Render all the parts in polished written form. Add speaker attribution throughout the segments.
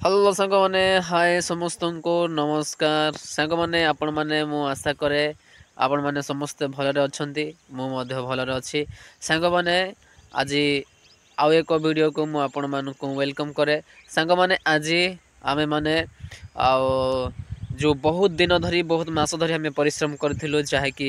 Speaker 1: Hello ସାଙ୍ଗମାନେ, ହାଏ ସମସ୍ତଙ୍କୁ ନମସ୍କାର। ସାଙ୍ଗମାନେ, ଆପଣମାନେ, ମୁଁ ଆଶା କରେ ଆପଣମାନେ ସମସ୍ତେ ଭଲରେ ଅଛନ୍ତି। ମୁଁ ମଧ୍ୟ ଭଲରେ ଅଛି। ସାଙ୍ଗମାନେ, ଆଜି ଆଉ ଏକ ଭିଡ଼ିଓକୁ ମୁଁ ଆପଣମାନଙ୍କୁ welcome କରେ। ସାଙ୍ଗମାନେ, ଆଜି ଆମେମାନେ ଆଉ ଯେଉଁ ବହୁତ ଦିନ ଧରି, ବହୁତ ମାସ ଧରି ଆମେ ପରିଶ୍ରମ କରିଥିଲୁ, ଯାହାକି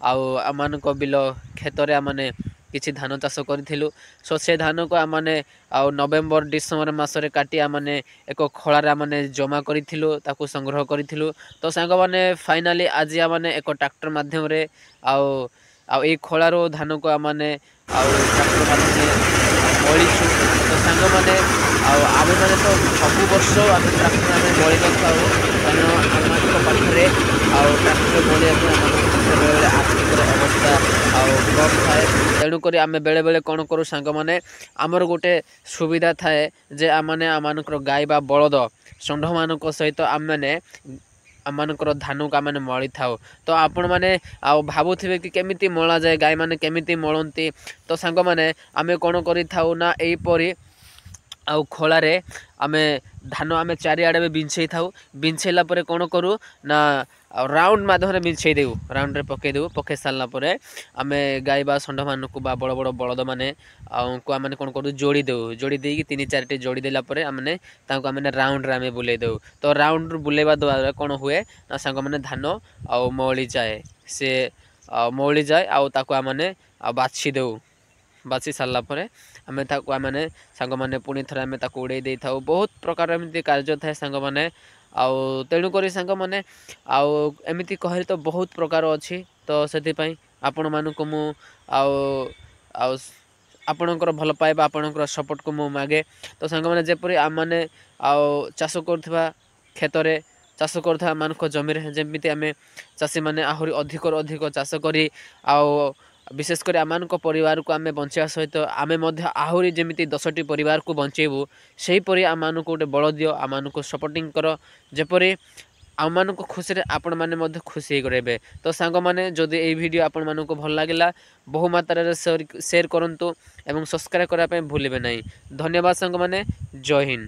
Speaker 1: ଆଉ ଆମମାନଙ୍କ ବିଲ କ୍ଷେତରେ ଆମମାନେ କିଛି ଧାନ ଚାଷ କରିଥିଲୁ। ସୋ ସେ ଧାନକୁ ଆମମାନେ ଆଉ ନଭେମ୍ବର ଡିସେମ୍ବର ମାସରେ କାଟି ଆମମାନେ ଏକ ଖଳାରେ ଆମମାନେ ଜମା କରିଥିଲୁ, ତାକୁ ସଂଗ୍ରହ କରିଥିଲୁ। ତ ସାଙ୍ଗମାନେ, ଫାଇନାଲି ଆଜି ଆମମାନେ ଏକ ଟ୍ରାକ୍ଟର ମାଧ୍ୟମରେ ଆଉ ଆଉ ଏଇ ଖଳାରୁ ଧାନକୁ ଆମମାନେ ଆଉ ଟ୍ରାକ୍ଟର ମାଧ୍ୟମରେ ମଳିଛୁ। ତ ସାଙ୍ଗମାନେ, ଆଉ ଆମେମାନେ ତ ସବୁ ବର୍ଷ ଆମେ ଟ୍ରାକ୍ଟର ଆମେ ମଳି ନଥାଉ, କାରଣ ଆମମାନଙ୍କ ପାଖରେ ଆଉ ଟ୍ରାକ୍ଟର ମଳିବା ପାଇଁ ଆମମାନଙ୍କ ପାଖରେ ବେଳେବେଳେ ଆର୍ଥିକର ଅବସ୍ଥା ଆଉ କମ୍ ଥାଏ। ତେଣୁକରି ଆମେ ବେଳେବେଳେ କ'ଣ କରୁ ସାଙ୍ଗମାନେ, ଆମର ଗୋଟେ ସୁବିଧା ଥାଏ ଯେ ଆମମାନେ ଆମମାନଙ୍କର ଗାଈ ବା ବଳଦ ଷଣ୍ଢମାନଙ୍କ ସହିତ ଆମେମାନେ ଆମମାନଙ୍କର ଧାନକୁ ଆମେମାନେ ମଳିଥାଉ। ତ ଆପଣମାନେ ଆଉ ଭାବୁଥିବେ କି କେମିତି ମଳାଯାଏ, ଗାଈମାନେ କେମିତି ମଳନ୍ତି। ତ ସାଙ୍ଗମାନେ, ଆମେ କ'ଣ କରିଥାଉ ନା ଏହିପରି ଆଉ ଖଳାରେ ଆମେ ଧାନ ଆମେ ଚାରିଆଡ଼େ ବି ବିଞ୍ଛେଇ ଥାଉ। ବିଞ୍ଛେଇଲା ପରେ କ'ଣ କରୁ ନା ଆଉ ରାଉଣ୍ଡ ମାଧ୍ୟମରେ ବିଞ୍ଛେଇ ଦେଉ, ରାଉଣ୍ଡରେ ପକାଇ ଦେଉ। ପକାଇ ସାରିଲା ପରେ ଆମେ ଗାଈ ବା ଷଣ୍ଢମାନଙ୍କୁ ବା ବଡ଼ ବଡ଼ ବଳଦମାନେ ଆଉ ଆମେ କ'ଣ କରୁ, ଯୋଡ଼ି ଦେଉ। ଯୋଡ଼ି ଦେଇକି 3 4ଟି ଯୋଡ଼ି ଦେଲା ପରେ ଆମେ ତାଙ୍କୁ ଆମେ ରାଉଣ୍ଡରେ ଆମେ ବୁଲେଇ ଦେଉ। ତ ରାଉଣ୍ଡରୁ ବୁଲେଇବା ଦ୍ୱାରା କ'ଣ ହୁଏ ନା ସାଙ୍ଗମାନେ, ଧାନ ଆଉ ମଉଳିଯାଏ, ସେ ଆଉ ମଉଳିଯାଏ, ଆଉ ତାକୁ ଆମେ ଆଉ ବାଛି ଦେଉ। ବାଛି ସାରିଲା ପରେ ଆମେ ତାକୁ ଆମେ ସାଙ୍ଗମାନେ ପୁଣି ଥରେ ଆମେ ତାକୁ ଉଡ଼େଇ ଦେଇଥାଉ। ବହୁତ ପ୍ରକାର ଏମିତି କାର୍ଯ୍ୟ ଥାଏ ସାଙ୍ଗମାନେ। ଆଉ ତେଣୁକରି ସାଙ୍ଗମାନେ, ଆଉ ଏମିତି କହିଲେ ତ ବହୁତ ପ୍ରକାର ଅଛି। ତ ସେଥିପାଇଁ ଆପଣମାନଙ୍କୁ ମୁଁ ଆଉ ଆଉ ଆପଣଙ୍କର ଭଲ ପାଇବା, ଆପଣଙ୍କର ସପୋର୍ଟକୁ ମୁଁ ମାଗେ। ତ ସାଙ୍ଗମାନେ, ଯେପରି ଆମମାନେ ଆଉ ଚାଷ କରୁଥିବା କ୍ଷେତରେ, ଚାଷ କରୁଥିବା ଆମମାନଙ୍କ ଜମିରେ ଯେମିତି ଆମେ ଚାଷୀମାନେ ଆହୁରି ଅଧିକରୁ ଅଧିକ ଚାଷ କରି ଆଉ ବିଶେଷ କରି ଆମମାନଙ୍କ ପରିବାରକୁ ଆମେ ବଞ୍ଚାଇବା ସହିତ ଆମେ ମଧ୍ୟ ଆହୁରି ଯେମିତି 10ଟି ପରିବାରକୁ ବଞ୍ଚେଇବୁ, ସେହିପରି ଆମମାନଙ୍କୁ ଗୋଟେ ବଳ ଦିଅ, ଆମମାନଙ୍କୁ ସପୋର୍ଟିଂ କର, ଯେପରି ଆମମାନଙ୍କ ଖୁସିରେ ଆପଣମାନେ ମଧ୍ୟ ଖୁସି ହେଇକି ରହିବେ। ତ ସାଙ୍ଗମାନେ, ଯଦି ଏଇ ଭିଡ଼ିଓ ଆପଣମାନଙ୍କୁ ଭଲ ଲାଗିଲା, ବହୁ ମାତ୍ରାରେ ସେୟାର କରନ୍ତୁ ଏବଂ ସବସ୍କ୍ରାଇବ୍ କରିବା ପାଇଁ ଭୁଲିବେ ନାହିଁ। ଧନ୍ୟବାଦ ସାଙ୍ଗମାନେ, ଜୟ ହିନ୍ଦ।